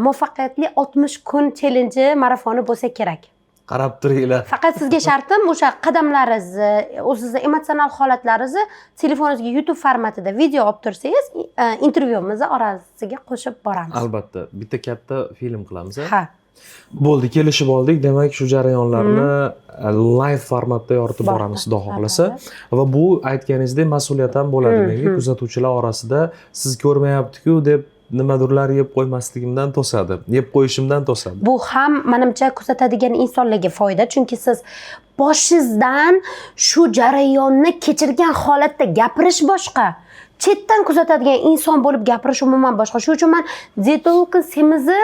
muvaffaqiyatli 60 kun chellenji marafoni bo'lsa kerak. Qarab turinglar. Faqat sizga shartim: o'sha qadamlaringizni, o'zizni emotsional holatlaringizni telefoningizga YouTube formatida video olib tursangiz, intervyumizni orasiga qo'shib boramiz. Albatta, bitta katta film qilamiz, a? Ha. Bo'ldi, kelishib oldik. Demak, shu jarayonlarni live formatda yoritib boramiz, xudo xohlasa. Va bu, aytganingizdek, mas'uliyat ham bo'ladi menga. Kuzatuvchilar orasida siz ko'rmayapti-ku deb nimadirlar yeb qo'ymasligimdan to'sadi, yeb qo'yishimdan to'sadi. Bu ham, manimcha, kuzatadigan insonlarga foyda, chunki siz boshingizdan shu jarayonni kechirgan holatda gapirish boshqa, chetdan kuzatadigan inson bo'lib gapirish umuman boshqa. Shuning uchun man dietologni semizi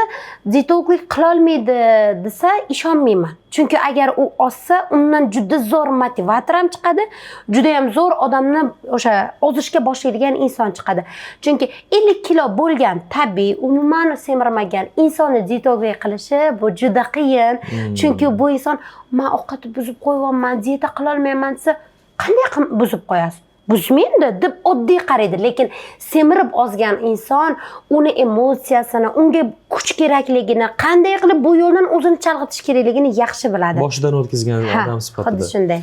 dietologlik qilolmaydi desa, ishonmayman, chunki agar u ozsa, undan juda zo'r motivator ham chiqadi, judayam zo'r odamni o'sha ozishga boshlaydigan inson chiqadi. Chunki 50 kilo bo'lgan, tabiiy, umuman semirmagan insonni dietologlik qilishi bu juda qiyin. Chunki bu inson "Man ovqatni buzib qo'yyapman, dieta qilolmayman" desa, "Qanday qilib buzib qo'yasiz, buzmaydi" deb oddiy qaraydi. Lekin semirib ozgan inson uni emotsiyasini, unga kuch kerakligini, qanday qilib bu yo'ldan o'zini chalg'itish kerakligini yaxshi biladi. Boshidan o'tkazgan Ha, odam sifatida. Xuddi shunday.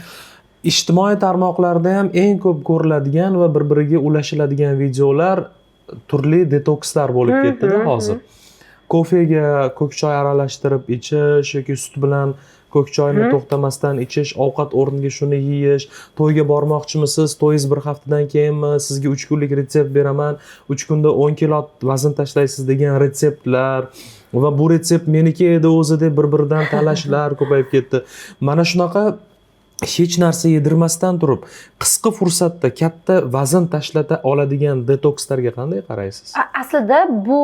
Ijtimoiy tarmoqlarda ham eng ko'p ko'riladigan va bir biriga ulashiladigan videolar turli detokslar bo'lib ketdida hozir. Kofega ko'k choy aralashtirib ichish yoki sut bilan ko'k choyni to'xtamasdan ichish, ovqat o'rniga shuni yeyish, to'yga bormoqchimisiz, to'yingiz bir haftadan keyinmi, sizga 3 kunlik retsept beraman, 3 kunda 10 kilo vazn tashlaysiz degan retseptlar va bu retsept meniki edi o'zi deb bir biridan talashlar ko'payib ketdi. Mana shunaqa hech narsa yedirmasdan turib qisqa fursatda katta vazn tashlata oladigan detokslarga qanday qaraysiz? Aslida bu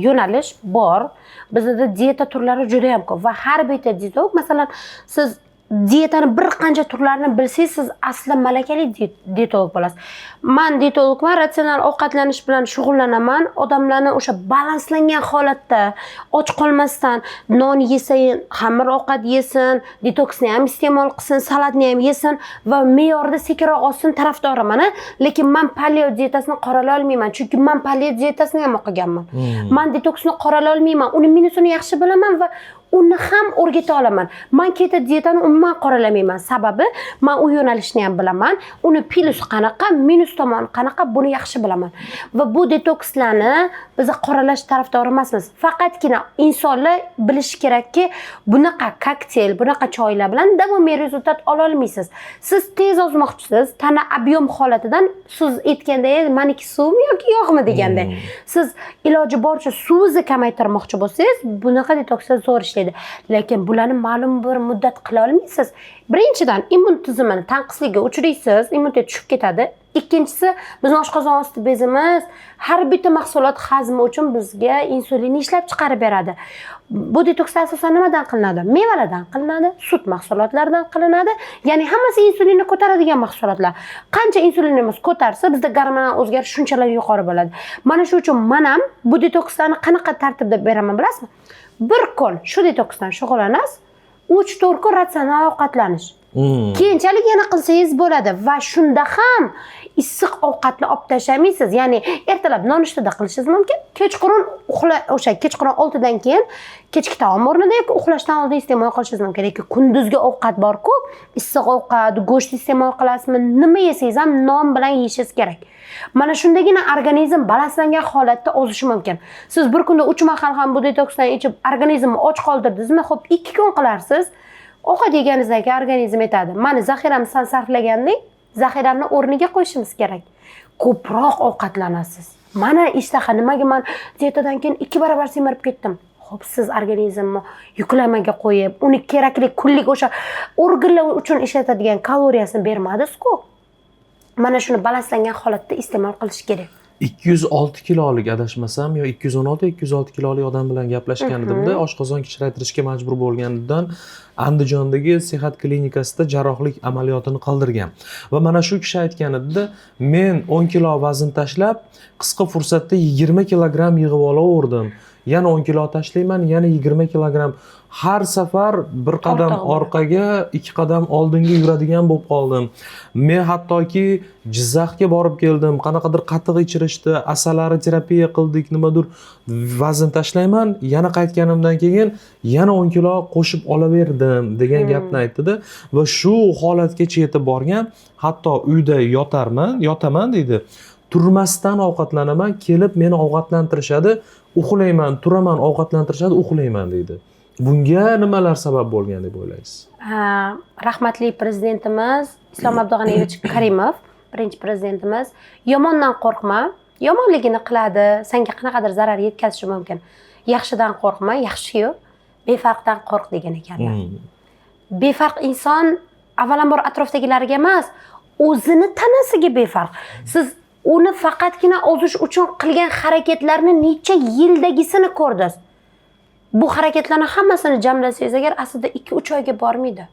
yo'nalish bor. Bizada dieta turlari juda yam ko'p va har bitta dietolog, masalan, siz dietani bir qancha turlarini bilsangiz, siz asli malakali dietolog bo'lasiz. Man dietologman, ratsional ovqatlanish bilan shug'ullanaman. Odamlarni o'sha balanslangan holatda, och qolmasdan, non yesa, xamir ovqat yesin, detoksni ham iste'mol qilsin, salatni ham yesin va me'yorda sekinroq ozsin tarafdoriman. A, lekin man paleo dietasini qoralay olmayman, chunki man paleo dietasini ham o'qiganman. Man detoksni qoralay olmayman, uni minusini yaxshi bilaman va uni ham o'rgata olaman. Man keto dietani umuman qoralamayman, sababi man u yo'nalishni ham bilaman, uni plyusi qanaqa, minus tomoni qanaqa, buni yaxshi bilaman. Va bu detokslarni biz qoralash tarafdori emasmiz. Faqatgina insonlar bilishi kerakki, bunaqa kokteyl, bunaqa choylar bilan davomiy результат ololmaysiz. Siz tez ozmoqchisiz, tana объем holatidan, siz aytganday, maniki suvmi yoki yo'qmi deganday, siz iloji boricha suvingizni kamaytirmoqchi bo'lsangiz, bunaqa detokslar zo'r ishlaydi. Lekin bularni ma'lum bir muddat qila olmaysiz. Birinchidan, immun tizimini tanqisligiga uchraysiz, immunitet tushib ketadi. Ikkinchisi, bizni oshqozon osti bezimiz har bitta mahsulot hazmi uchun bizga insulin ishlab chiqarib beradi. Bu detokslar asosan nimadan qilinadi? Mevalardan qilinadi, sut mahsulotlaridan qilinadi. Ya'ni hammasi insulinni ko'taradigan mahsulotlar. Qancha insulinimiz ko'tarsa, bizda gormonal o'zgarish shunchalar yuqori bo'ladi. Mana shu uchun man ham bu detokslarni qanaqa tartibda beraman, bilasizmi? Bir kun shu detoksdan shug'ullanasiz, 3-4 kun ratsional ovqatlanish. Keyinchalik yana qilsangiz bo'ladi va shunda ham issiq ovqatni olib tashlamaysiz. Ya'ni ertalab nonushtada qilishingiz mumkin, kechqurun uxla, o'sha kechqurun 6dan keyin kechki taom o'rnida yoki uxlashdan oldin iste'mol qilishingiz mumkin. Lekin kunduzgi ovqat bor-ku, issiq ovqat, go'sht iste'mol qilasizmi, nima yesangiz ham non bilan yeyishingiz kerak. Mana shundagina organizm balanslangan holatda ozishi mumkin. Siz bir kunda 3 mahal ham bu detoksdan ichib, organizmni och qoldirdingizmi, xo'p, 2 kun qilarsiz. Ovqat yeganingizdan keyin organizm aytadi: "Mani zaxiramni san sarflaganding, zaxiramni o'rniga qo'yishimiz kerak." Ko'proq ovqatlanasiz. Mana ishtaha, nimaga man dietadan keyin 2 barobar semirib ketdim? Xo'p, siz organizmni yuklamaga qo'yib, uni kerakli kunlik o'sha organlar uchun ishlatadigan kaloriyasini bermadingiz-ku. Mana shuni balanslangan holatda iste'mol qilish kerak. 206 kilolik, adashmasam, yo 216, 206 kilolik odam bilan gaplashgan edimda, oshqozon kichraytirishga majbur bo'lganidan Andijondagi Sehat klinikasida jarrohlik amaliyotini qildirgan. Va mana shu kishi aytgan edida, men 10 kilo vazn tashlab, qisqa fursatda 20 kilogramm yig'ib olaverdim. Yana 10 kilo tashlayman, yana 20 kilogramm. Har safar bir qadam Ortig'i bo'ladi. Orqaga, ikki qadam oldinga yuradigan bo'lib qoldim. Men hattoki Jizzaxga borib keldim, qanaqadir qatiq ichirishdi, asalari terapiya qildik, nimadir, vazn tashlayman, yana qaytganimdan keyin yana 10 kilo qo'shib olaverdim degan gapni aytdida. Va shu holatgacha yetib borgan, hatto uyda yotarman, yotaman deydi, turmasdan ovqatlanaman, kelib meni ovqatlantirishadi, uxlayman, turaman, ovqatlantirishadi, uxlayman deydi. Bunga nimalar sabab bo'lgan deb o'ylaysiz? Ha, rahmatli prezidentimiz Islom Abdug'aniyevich Karimov, birinchi prezidentimiz, "Yomondan qo'rqma, yomonligini qiladi, senga qanaqadir zarar yetkazishi mumkin. Yaxshidan qo'rqma, yaxshiyu, befarqdan qo'rq", degan ekanlar. Befarq inson avvalambor atrofdagilarga emas, o'zini tanasiga befarq. Siz uni faqatgina ozish uchun qilgan harakatlarni necha yildagisini ko'rdingiz. Bu harakatlarni hammasini jamlasangiz agar, aslida 2-3 oyga bormaydi.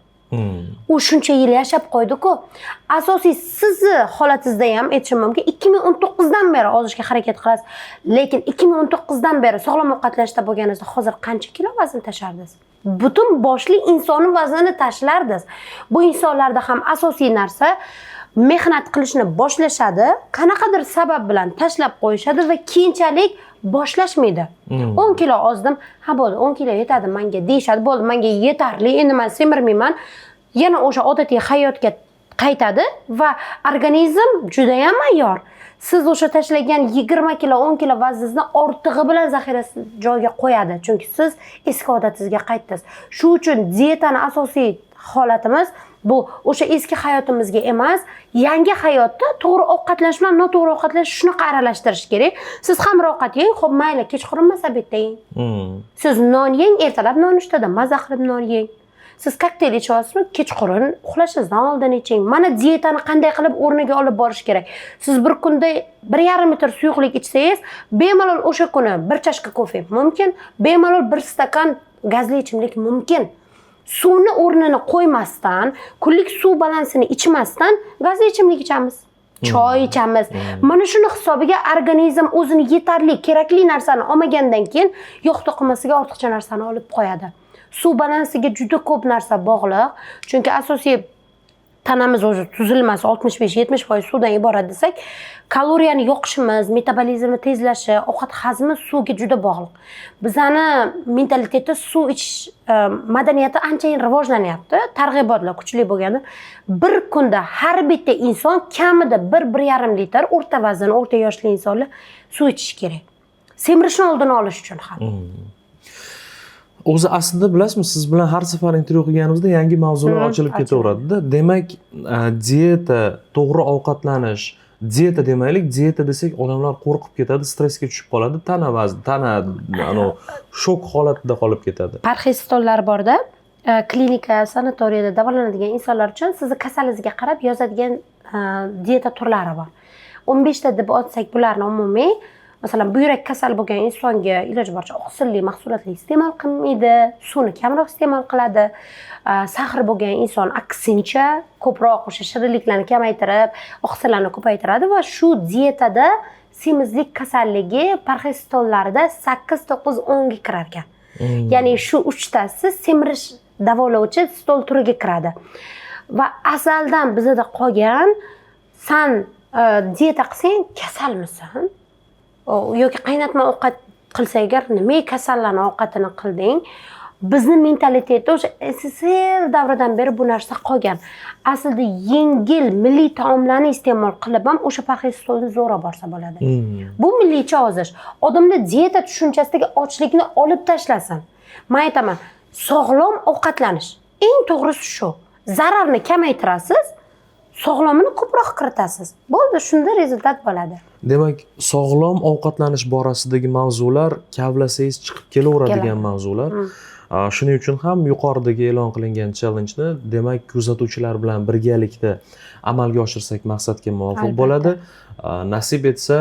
U shuncha yil yashab qo'ydi-ku. Asosiy sizni holatingizda ham aytishim mumkin, 2019dan beri ozishga harakat qilasiz, lekin 2019dan beri sog'lom ovqatlanishda bo'lganingizda hozir qancha kilo vazn tashlardingiz? Butun boshli insonni vaznini tashlardingiz. Bu insonlarda ham asosiy narsa, mehnat qilishni boshlashadi, qanaqadir sabab bilan tashlab qo'yishadi va keyinchalik boshlashmaydi. 10 kilo ozdim, ha, bo'ldi, 10 kilo yetadi manga deyishadi, bo'ldi, manga yetarli, endi man semirmayman. Yana o'sha odatiy hayotga qaytadi va organizm judayam ayyor. Siz o'sha tashlagan 20 kilo, 10 kilo vazningizni ortig'i bilan zaxirasi joyiga qo'yadi, chunki siz eski odatingizga qaytdingiz. Shu uchun dietani asosiy holatimiz bu o'sha eski hayotimizga emas, yangi hayotda to'g'ri ovqatlanish bilan noto'g'ri ovqatlanish shunaqa aralashtirish kerak. Siz xamir ovqat yeng, xo'p, mayli, kechqurun emas, обед da yeng. Siz non yeng, ertalab nonushtada maza qilib non yeng. Siz kokteyl ichyapsizmi, kechqurun uxlashingizdan oldin iching. Mana dietani qanday qilib o'rniga olib borish kerak. Siz bir kunda 1,5 litr suyuqlik ichsangiz, bemalol o'sha kuni bir chashka kofe mumkin, bemalol bir stakan gazli ichimlik mumkin. Suvni o'rnini qo'ymasdan, kunlik suv balansini ichmasdan gazli ichimlik ichamiz, choy ichamiz. Mana shuni hisobiga organizm o'zini yetarli kerakli narsani olmagandan keyin yog' to'qimasiga ortiqcha narsani olib qo'yadi. Suv balansiga juda ko'p narsa bog'liq, chunki asosiy tanamiz o'zi tuzilmasi 65-70% suvdan iborat desak, kaloriyani yoqishimiz, metabolizmni tezlashi, ovqat hazmi suvga juda bog'liq. Bizani mentalitetda suv ichish madaniyati anchayin rivojlanyapti, targ'ibotlar kuchli bo'lgani. Bir kunda har bitta inson kamida 1-1,5 litr, o'rta vazn, o'rta yoshli insonlar suv ichishi kerak, semirishni oldini olish uchun ham. O'zi aslida, bilasizmi, siz bilan har safar intervyu qilganimizda yangi mavzular ochilib ochiladi. ketaveradida. Demak, dieta, to'g'ri ovqatlanish, dieta demaylik, dieta desak odamlar qo'rqib ketadi, stressga tushib qoladi, tana vazn, tana anavi shok holatida qolib ketadi. Parhez stollar borda, klinika, sanatoriyada davolanadigan insonlar uchun sizni kasalingizga qarab yozadigan dieta turlari bor. 15 ta deb otsak bularni umumiy, masalan, buyrak kasal bo'lgan insonga iloji boricha oqsilli mahsulotlar iste'mol qilmaydi, suvni kamroq iste'mol qiladi. Сахар bo'lgan inson aksincha ko'proq o'sha shirinliklarni kamaytirib, oqsillarni ko'paytiradi. Va shu dietada semizlik kasalligi parhez stollarida 8, 9, 10 ga kirar ekan. Ya'ni shu uchtasi semirish davolovchi stol turiga kiradi. Va azaldan bizada qolgan, san dieta qilsang kasalmisan, yoki qaynatma ovqat qilsa agar, nimaga kasallarni ovqatini qilding? Bizni mentalitetda o'sha SSSR davridan beri bu narsa qolgan. Aslida yengil milliy taomlarni iste'mol qilib ham o'sha parhez stolni zo'ra borsa bo'ladi. Bu milliycha ozish. Odamda dieta tushunchasidagi ochlikni olib tashlasin. Man aytaman, sog'lom ovqatlanish eng to'g'risi. Shu zararni kamaytirasiz, sog'lomini ko'proq kiritasiz, bo'ldi, shunda результат bo'ladi. Demak, sog'lom ovqatlanish borasidagi mavzular kavlasangiz chiqib kelaveradigan Keladi. mavzular. Shuning uchun ham yuqoridagi e'lon qilingan challenjni, demak, kuzatuvchilar bilan birgalikda amalga oshirsak, maqsadga muvofiq Albatta. bo'ladi. Nasib etsa.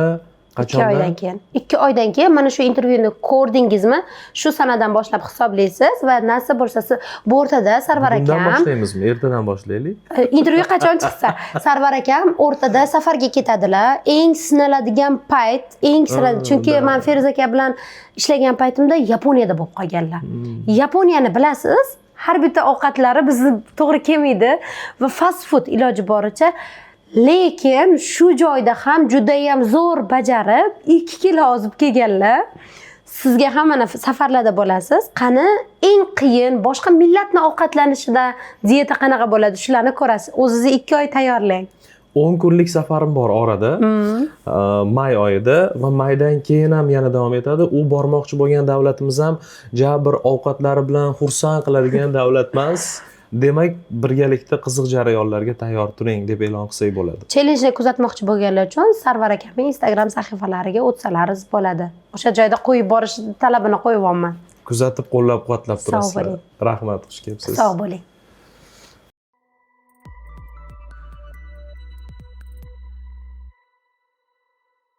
2 oydan Qachondan? keyin. 2 oydan keyin mana shu intervyuni ko'rdingizmi, shu sanadan boshlab hisoblaysiz va nasib bo'lsa, siz bu o'rtada, Sarvar Bugundan akam, boshlaymizmi? Ertadan boshlaylik. Intervyu qachon chiqsa, Sarvar akam o'rtada safarga ketadilar. Eng sinaladigan payt, eng sinaladi, chunki man Feruz aka bilan ishlagan paytimda Yaponiyada bo'lib qolganlar. Yaponiyani bilasiz, har bitta ovqatlari bizni to'g'ri kelmaydi va fast food iloji boricha. Lekin shu joyda ham judayam zo'r bajarib, 2 kilo ozib kelganlar. Sizga ham, mana, safarlarda bo'lasiz, qani eng qiyin boshqa millatni ovqatlanishida dieta qanaqa bo'ladi, shularni ko'rasiz. O'zingizni 2 oy tayyorlang. 10 kunlik safarim bor orada. May oyida va maydan keyin ham yana davom etadi. U bormoqchi bo'lgan davlatimiz ham ja bir ovqatlari bilan xursand qiladigan davlat emas. Demak, birgalikda qiziq jarayonlarga tayyor turing deb e'lon qilsak bo'ladi. Chellenjni kuzatmoqchi bo'lganlar uchun Sarvar akamning Instagram sahifalariga o'tsalaringiz bo'ladi. O'sha joyda qo'yib borish talabini qo'yyapman. Kuzatib, qo'llab quvvatlab Sog' turasizlar. bo'ling. Rahmat, xush kelibsiz. Sog' bo'ling.